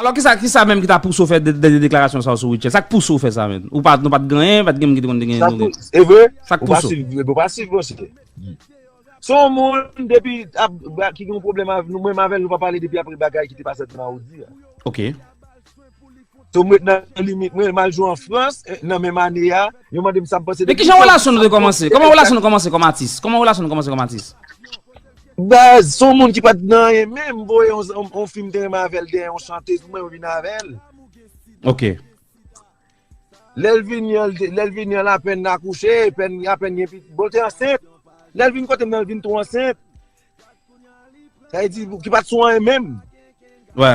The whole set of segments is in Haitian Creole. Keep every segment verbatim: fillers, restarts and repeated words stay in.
Donk, kisa, kisa menm ki ta pouse w fè de, de, de deklarasyon sa yo sou Rutshelle? Sa k pouse w fè sa menm? Ou pa, nou pa t gen anyen, pa t gen moun ki te konn te gen Sa nou gen. Pou, e vre, Sa k ou pa pouse w? Swiv, ou pa swiv, monchè. Se yon moun depi ap, ki gen yon pwoblèm avè nou, mwen avè l, nou pa pale depi apre bagay ki te pase nan Mawoudi a. Ok. So, mwen ret nan limit mwen, m al jwe an Frans, eh, nan menm ane a, yo mande m sa m panse de Men kijan relasyon nou te kòmanse? Kòman relasyon nou kòmanse kòm atis? Kòman relasyon nou kòmanse kòm atis? Baz, se yon moun ki pa t nan anyen menm, m voye yon, yon, yon fi m te renmen avè l dèyè yon chantez, mwen yo vin avè l. Ok. Lè l vini an, lè l vini an, l apèn akouche, apèn, apèn gen pitit. Bon, l te ansent. Lè l vin kote m nan, l vin tou ansent. Sa vle di, ki pa t sou anyen menm. Wè.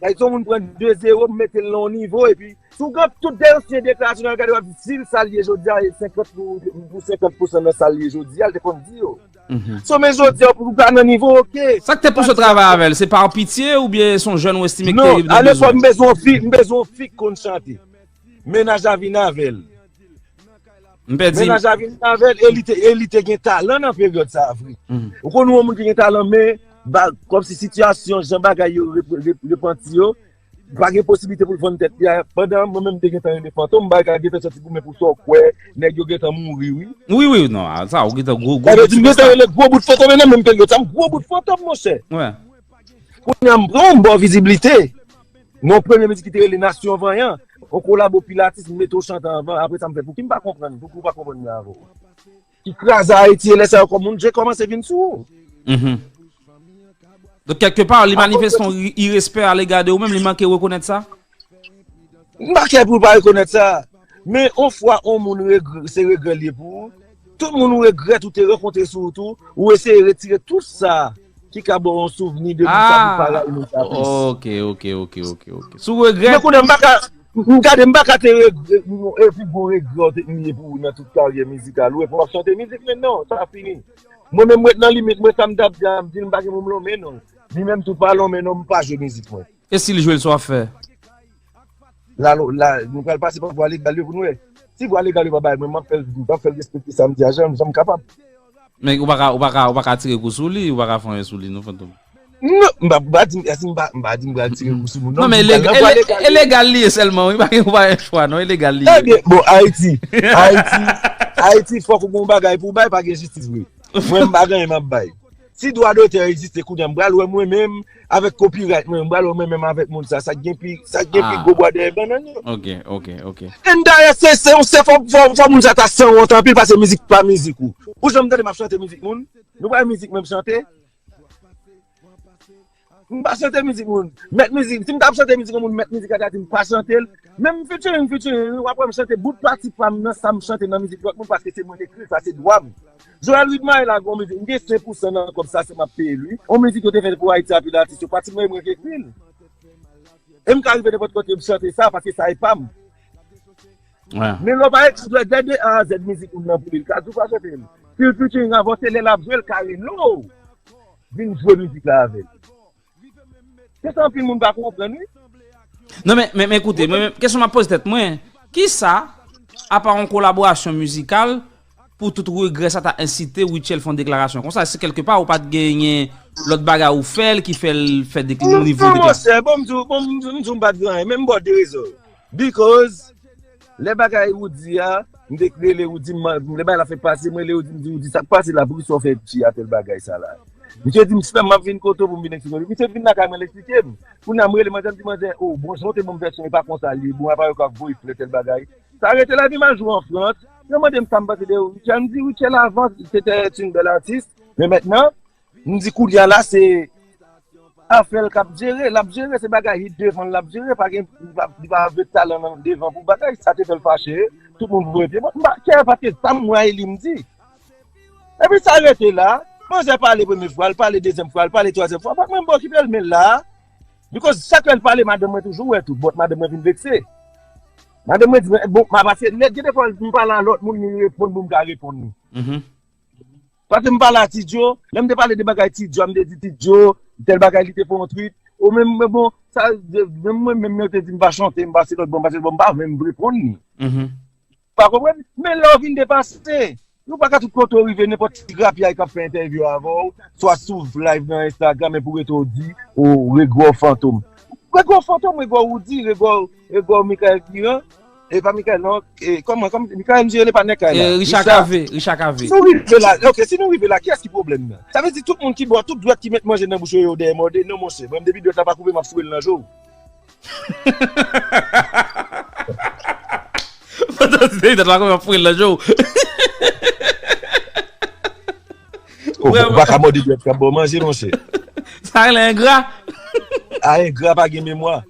Sa vle di, yon moun pran de zewo, mete l nan yon nivo, epi, si w gen tout de ansyen deklarasyon nan gade, w ap di, si l sa l ye jodi a, e senkant pou, pou senkant pousan nan sa l ye jodi a, l te konn di yo. So, men jodi a, pou w pa nan nivo, ok. Sa k te pouse w travay avè l? Se pa pitye oubyen se yon jèn ou estime k te Non, rive nan alepòk, bezwen? M bezwen yon fi, m bezwen yon fi k konn chante. Mennaj la vin avè l. M pèdi. Mennaj la vin avè l, e li te, e li te gen talan nan peryòd sa a vre. Ou konn yon moun ki gen talan, men, ba, kòmsi sitiyasyon, jan bagay yo rep- rep- repanti yo, pa gen posiblite pou l vann tèt li a. Pandan mwen menm te gentan renmen Fantom, m pa ka gentan sòti goumen pou sa w kwè, nèg yo gentan mouri, wi. Wi, wi, non, sa, ou gentan gwo, gwo. Sa vle di, m gentan rele gwo bout Fantom, e nan menm peryòd sa, m gwo bout Fantom, monchè. Wè. Kounye a, m pran yon bon viziblite. Nan yon premye mizik ki te rele Nasyon Vanyan, yon kolabo pil atis, m mete w chante anvan, apre sa, m fè, pouki m pa konprann, pouki w pa konprann mwen avè w? Ki kraze Ayiti, e lè sa yo kòm moun, je kòmanse vin sou ou. Mhm. Donk, kèlke pa, li manifeste yon ri- irespè alega de ou menm, li manke rekonèt sa? M pa kè pou l pa rekonèt sa. Men, yon fwa, yon moun regrè, se regrè l ye pou ou. Tout moun ou regrèt ou te rankontre sou wout ou, ou eseye retire tout sa ki ka ba w yon souvni de moun sa pou pa ray moun sa plis. Ok, ok, ok, ok, ok. Sou regrè. Men kounye a, m pa ka, m gade, m pa ka te regrè, e pi gwo regrè w te m ye pou ou nan tout karyè mizikal ou, epi w ap chante mizik, men non, sa fini. Mwen menm, m ret nan limit mwen, sa m t ap di a, m di l m pa gen moun m lonmen non. Li menm tou pa lonmen non, m pa jwe mizik mwen. E si l jwe l, sa w ap fè? La, la, nou pral pase pa vwa legal yo pou nou wè. Si vwa legal yo pa bay mwen, m ap fè l, m ap fè l respekte sa m di a, jan, jan m kapab. Men ou pa ka, ou pa ka, ou pa ka tire kou sou li, ou pa ka fè anyen sou li, non, Fantom. Non, m pa, m pa di, èske m pa, m pa di m pral tire kou sou moun, non. Non, men M pral nan vwa legal yo. Elegal li ye sèlman, wi, pa gen, ou pa gen chwa, non, elegal li ye. Ebyen, bon, Ayiti, Ayiti, Ayiti, fòk ou gen yon bagay pou w bay, pa gen jistis vre. Mwen, m pa gen anyen m ap bay. Si dwa dotè egziste kounye a, m pral wè mwen menm avèk copyright mwen, m pral wè mwen menm avèk moun sa, sa k gen pi, sa k gen pi gwo bwa dèyè bannann yo. Ok, ok, ok. And dayè, se, se yon se fò, fò, fò moun sa ta sanwont anpil pase mizik pa mizik ou. Ou janm tande m ap chante mizik moun? Nou pa mizik mwen m chante? M pa chante mizik moun. Mèt mizik, si m t ap chante mizik yon moun, mèt mizik la ta di m pa chante l. Menm featuring, featuring, w ap wè m chante bout pati pa m nan sa m chante nan mizik lòt moun paske se mwen k ekri l, sa se dwa m. Joel Widmae la gen yon mizik, m gen senk pousan nan kòb sa se m ap peye l wi. Yon mizik yo te fè pou Ayiti a pil atis yo, pati mwen e mwen k ekri l. E m ka rive nenpòt kote m chante sa paske sa e pa m. Men lè w pa ekri de, de, de A a Z mizik moun nan pou li, l ka di w pa chante l. Si l featuring avè w, se lè l ap jwe l ka rele w vin jwe mizik la avè l. Se sa anpil moun pa konprann wi. Non, men, men, men koute, mwen menm, kesyon m ap poze tèt mwen, kisa, apa yon kolaborasyon mizikal, pou tout regrè sa ta ensite Rutshelle fè yon deklarasyon konsa, si kèlke pa ou pa t genyen lòt bagay ou fè l ki fè l fè dek- nivo Non, dekla- monchè, bon, m di w, bon, m di w, m di w, m pa t gen anyen, men m ba w de rezon. Because, lè bagay ou di a, m te rele ou di m, lè bagay la fèk pase, mwen rele ou di m, di ou di sa k pase la, poukisa w fè ti a tèl bagay sa la. Misye di m, si m ap vin kote w pou m vin eksplike w. Misye vin lakay mwen, l eksplike m. Kounye a, m rele manzè, m di manzè, o, bon, jan w te ban m vèsyon, e pa konsa l ye, bon, apa yo ka voye flè tèl bagay. Sa rete la, epi m al jwe an Frans. Yo mande m sa m panse de Rutshelle, m di Rutshelle avan, se te yon bèl atis, men mentnan, m di kounye a la, se afè l k ap jere, l ap jere, se bagay hit devan l ap jere, pa gen, li pa, li pa vle talan nan devan pou bagay, sa te fè l fache, tout moun voye pye, m pa kè paske sa m wè e li m di. Epi sa rete la, manzè pale premye fwa, l pale dezyèm fwa, l pale twazyèm fwa, pa mwen m pa okipe l, men la, because chak lè l pale, madanm mwen toujou wè tou, but madanm mwen vin vekse. Madanm mwen di, bon, ma pase, lè gen de fwa m pale a lòt moun, li reponn pou m ka reponn li. Paske m pale a Ti Djo, lè m te pale de bagay Ti Djo a, m te di Ti Djo, tèl bagay li te fè yon tweet. Ou menm, men bon, sa, menm mwen menm, yo te di m pa chante, m pase lòt bò, m pase lòt bò, m pa menm reponn li. Pa konprann? Men lè w vin depase, nou pa ka tout kote w rive, nenpòt ti grapyay k ap fè entèvyou avè w, swa sou live nan Instagram, epi w rete w di, o, regrè w Fantom. Rego Fantom, Rego Woody, Rego, Rego Michael Piran. E pa Michael, non. E, kòman, kòman, Michael, M J, rele patnè kay la. Richard Cavé, Richard Cavé. Si nou rive la, ok, si nou rive la, kiyès ki pwoblèm nan? Sa vle di tout moun ki bò, tout dwèt ki met manje nan bouch yo, yo dèyè mòde, non, monchè. Mwen, depi dwèt la pa koupe, m ap foure l nan je w. Pandan se tan, dwèt la koupe, m ap foure l nan je w. Ou pa ka mòde dwèt k ap ba w manje, monchè. Sa rele engra. A, engra pa gen memwa.